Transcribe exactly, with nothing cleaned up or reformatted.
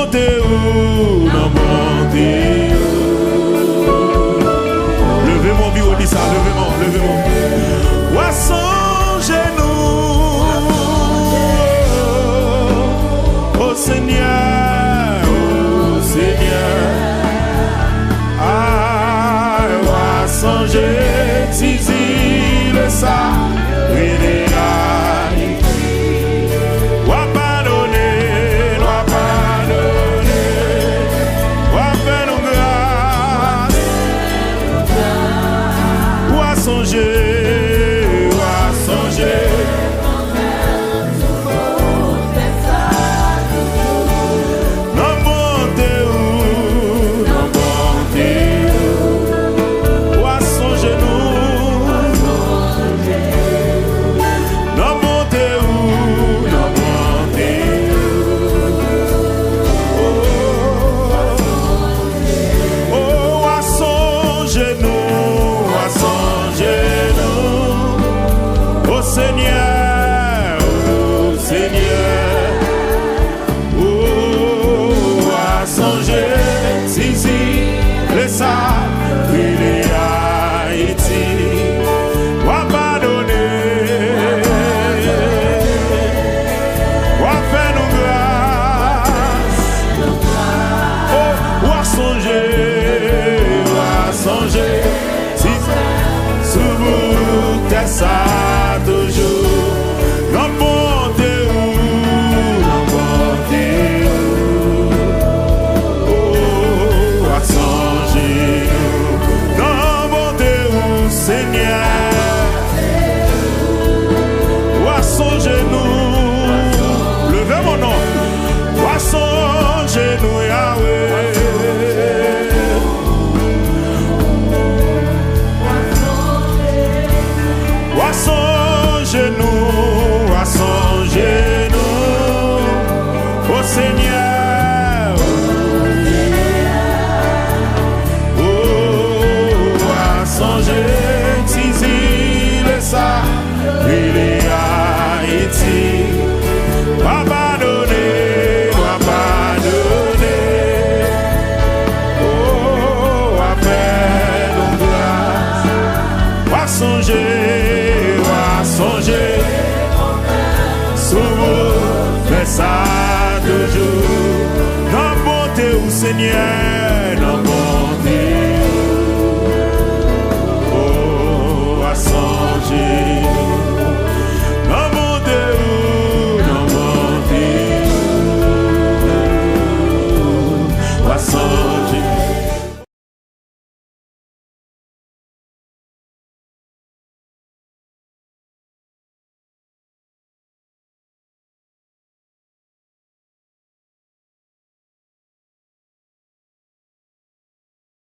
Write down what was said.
Bonte ou, nan bonte ou. Leve men w pi wo, di sa, leve men w, leve men w. W a sonje nou, o Senyè, o Senyè. Ay, w a sonje ti zile sa rele Ayiti. W a padone, w a padone, w a fè nou gras. W a sonje, w a sonje. Nan bonte ou, nan bonte ou, w a sonje nou. Nan bonte ou, nan bonte ou. Oh, w a sonje nou, w a sonje nou. O Senyè, o Senyè. Ou a sonje ti zile sa rele Ayiti. W a padone, w a fè nou gras. Oh, w a sonje, w a sonje. Si sou bout tè sa toujou, nan bonte ou, nan bonte ou. Oh, w a sonje nou, nan bonte ou, Senyè. W a sonje nou, leve men w non. W a sonje nou, Yawe. W a sonje nou, w a sonje nou, o Senyè. Oh, w a sonje ti zile sa rele Ayiti. W a padone, w a padone. Oh, w a fè nou gras. W a sonje, w a sonje. Sou ou fè sa toujou. Nan bonte ou, Senyè, nan bonte